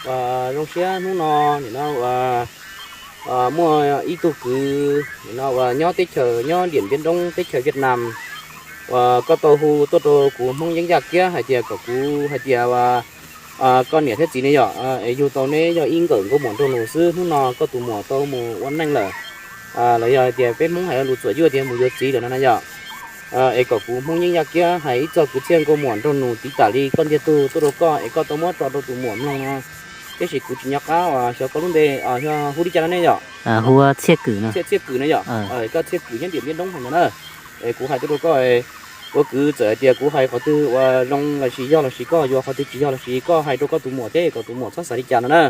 Zoo siab hnub no nim no uas muaj ib tug kwv nim no uas nyob teb chaws nyob Điện Biên Đông teb chaws Việt Nam uas koj tau hu tuaj rau kuv Hmoob Yeeb Yaj Kiab hais tias kom kuv hais tias uas koj niam thiab txiv ne yom, es yug tau neb yog ib nkawm nkauj muam nraug nus xwb, hnub no koj tus muam tau mus ua neej lawm, los yog hais tias peb Hmoob hais lus txuam yuj tias mus yuav txiv lawm no na yom. Es kom kuv Hmoob Yeeb Yaj Kiab hais ib txog kwv txhiaj nkauj muam nraug nus tiv tam li koj ntiag tug tuaj rau koj es koj tau muab tso rau tus muam mloog no. Tiam sis kuv tsis nco qab uas xyov koj lub npe yog hu li cas no ne yom. Txhiaj Kwm no yom. Koj Txhiaj Kwm nyob Điện Biên Đông hais ntawd na. Es kuv hais tuaj rau koj, ua kwv txawm hais tias kuv hais qhov twg uas zoo los sis yog los sis koj yuav qhov twg tsis yog los sis koj hais rau koj tus muam thiab kom tus muam txhob xav li cas no na.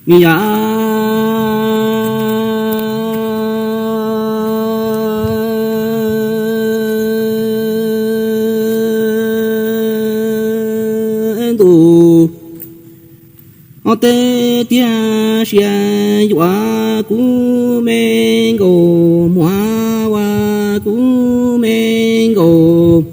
Ni yam ntuj, o tej tiag sia yuav kuv me nkauj muam, kuv me nkauj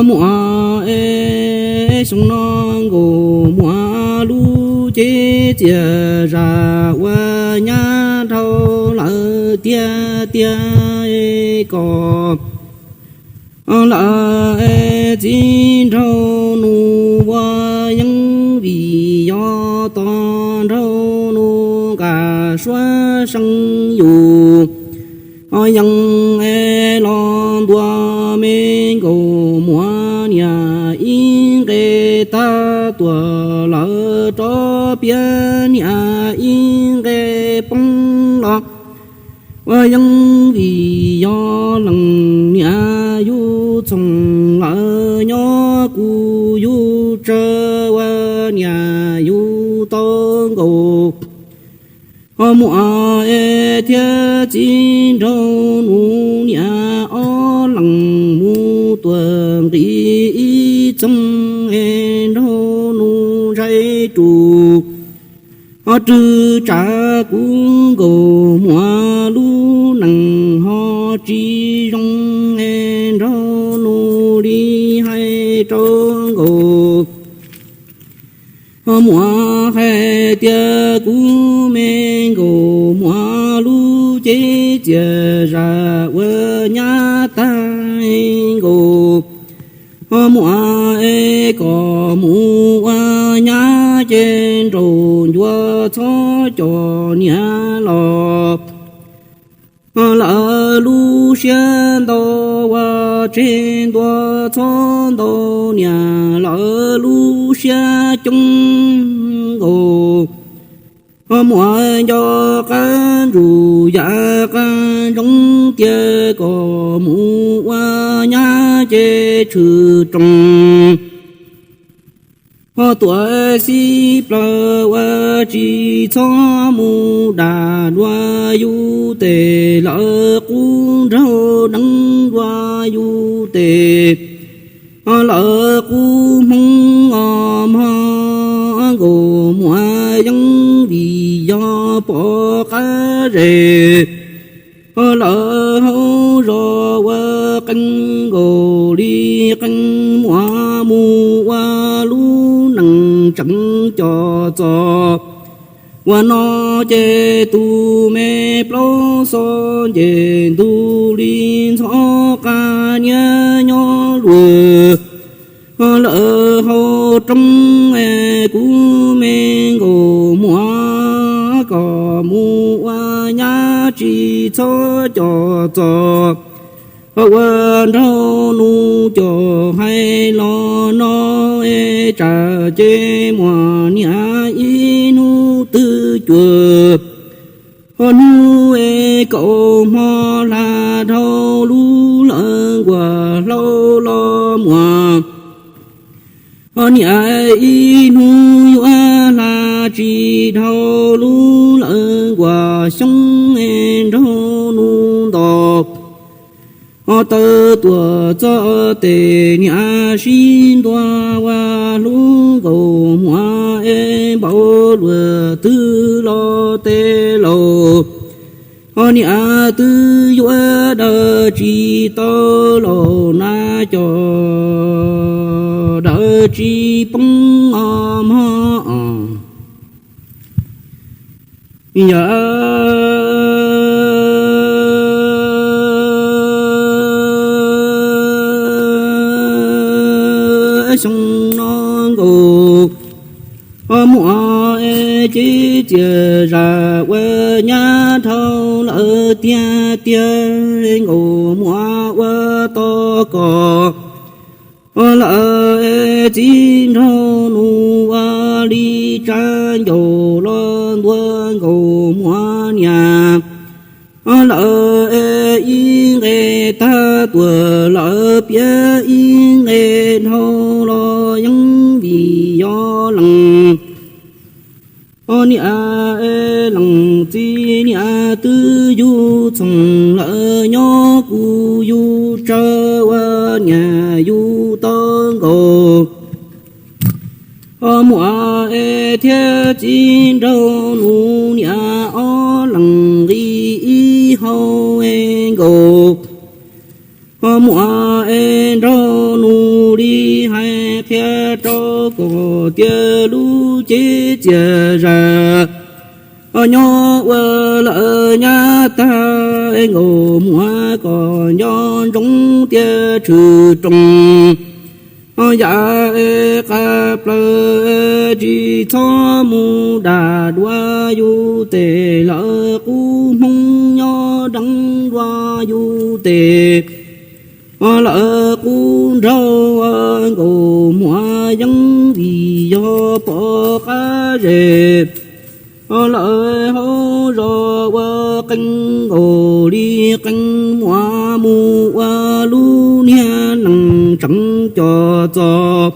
muam es xyoo no nkauj muam lub cev txias zam ua nyab dhau lawm tiag tiag kom lawm txiv nraug nus ua yeeb vim yog tos nraug nus nqa suab seej yus yees es los ntua me nkauj muam niam ib nqe tag tuam lawv rov piav niam ib nqe poob los ua yeeb vim yog leej niam yus txhooj lawm nyob kuv yus tsaws ua niam yus tau nkaus muam es thiab txiv nraug nus niam ob leeg mus tuam nqi ib txoog es nraug nus ntshai rus ho rwg tsav kuv nkaus muam lub neej ho tsis zoo es nraug nus li hais rau nkaus muam hais tias kuv me nkaus muam lub cev txias zam ua nyab tag nkaus muam es kom mus ua nyab ces nraug ncua txhob coj niam los lawv lub siab ntau ua tseg ntua txhob ntau niam lawv lub siab coob nkaus muam nco qab ntsuj yam qab ntsoov tias kom mus ua nyab ces tshwm rooj ho tuam xib plaws ua tsis txhob mus dam dua yus tes lawv qub nraug deev dua yus tes lawv qub hmoob os mog nkaus muam yeeb vim yog pom qab zes lawv hauv zos ua qee nkaus li qee muam mus ua lub neej tseem cov txos ua no ces tus me plaub xo nce ntug li ntxhov qab niab nyob luag lawv hauv roob es kuv me nkaus muam kom mus ua nyab tsis txhob cov txos ua nraug nus cov hais los no es tsam ces muam niam ib hnub twb cuag ho hnub es kaum hmo hla dhau lub lawv nkuas hlau los muam ho niam ib hnub yuav hla tsis dhau lub lawv nkuas xyoob es nraug nus ntos ho taw tuam txoj tes niam sib ntua ua hlub nkaus muam es npaum luag twg los tes laus Niam twb yuav dawm tsis tau los na, cov dawm tsis poob os mog. Yog xyoo no nkaus muam es ces txias zam ua nyab dhau lawm tiag tiag, nkaus muam ua tau kom lawm es txiv nraug nus ua li tsa ncaus los ntua nkaus muam niam lawm es ib nqe tag tuam lawm piav ib nqe dhau los yeej vim yog lees niam es lees txiv, niam twb yug txhoov lawm nyob kuv yug tsawg ua niam yug tau nkaus muam es thiab txiv nraug nus niam ob leeg nqi ib hau es nkaus muam es nraug nus li hais qhia rau kom tias lub cev txias zam nyob ua lawm nyab tag es nkaus muam kom nco ntsoov tias tshwm roos yam es qab plaws tsis txhob mus dam dua yus tes, lawv qub hmoob nyob deev dua yus tes, lawv qub nraug nkaus muam yeej vim yog pom qab zes lawv hauv zos ua qee nkaus li qee muam mus ua lub niag nees tseev cov txos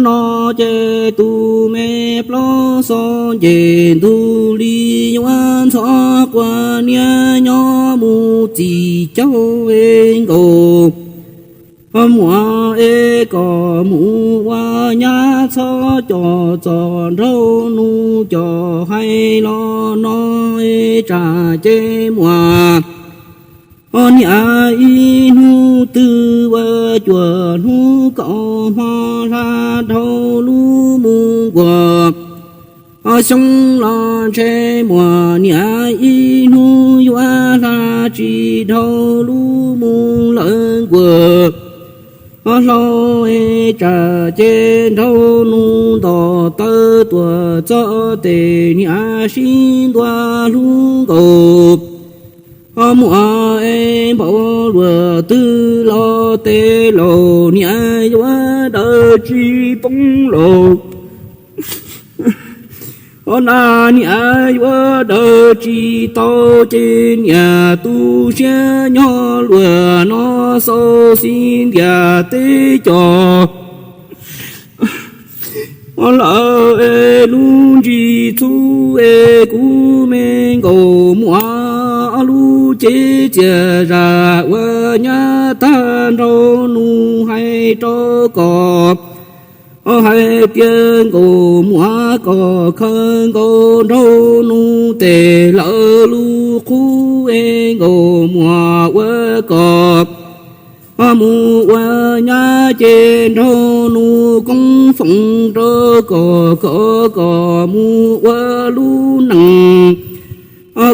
no ces tus me plaub xo nce ntug li yuav ntxhov quas niab nyob mus txim caug nkaus muam es kom mus ua nyab txhob cov txos nraug nus cov hais los no es tsam ces muam niam ib hnub twg ua cuam hnub kaum hmo hla dhau lub mus nkuas xyoo los ntshe muam niam ib hnub yuav hla tsis dhau lub mus lawm nkuas hlau es tsam ces nraug nus nto taw tuam txog tes niam sib ntua hlub nkaus muam es npaum luag twg los tes laus niam yuav dawm tsis poob los na niam yuav dawm tsis tau ces niam tu siab nyob luag no xau xi ntiag teb cos lawm es lub ntsis txhub es kuv me nkaus muam lub cev txias zam ua nyab tag nraug nus hais rau kom hais tias nkaus muam kom khaws nkaus nraug nus tes lawv lub qub es nkaus muam ua kom mus ua nyab ces nraug nus koob foom rau kom kom kom mus ua lub nees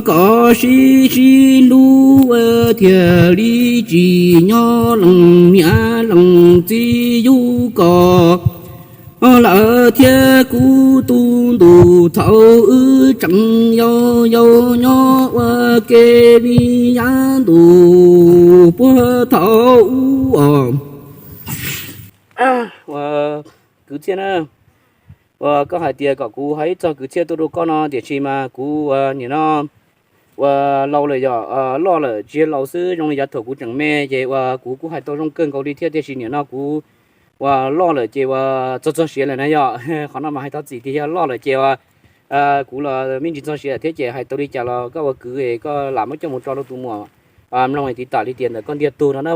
kom sib sib hlub ua thiaj li tsis nyob lees niam lees txiv yug kom lawm thiab kuv tu ntu thaum wb tseem yau yau nyob ua ke li yav ntu puag thaum ub os. Ua kwv txhiaj na, uas koj hais tias kom kuv hais ib txog kwv txhiaj tuaj rau koj no tiam sis mas kuv ua nim no ua laus lawm yom, loj lawm tsis yog laus xwb, zoo li yav thaum kuv tseem me ces uas kuv kuj hais tau zoo kawg nkaus li thiab, tiam sis nim no kuv uas loj lawm ces uas txog txog siav lawm na yom. Qhov no mas hais thov txim tias yog loj lawm ces uas kuv los me ntsis txog siav lawm thiab ces hais tau li cas los koj ua kwv koj lam muab coj mus tso rau tus muam mloog tiv tam li tias ntawm koj ntiag tug no na.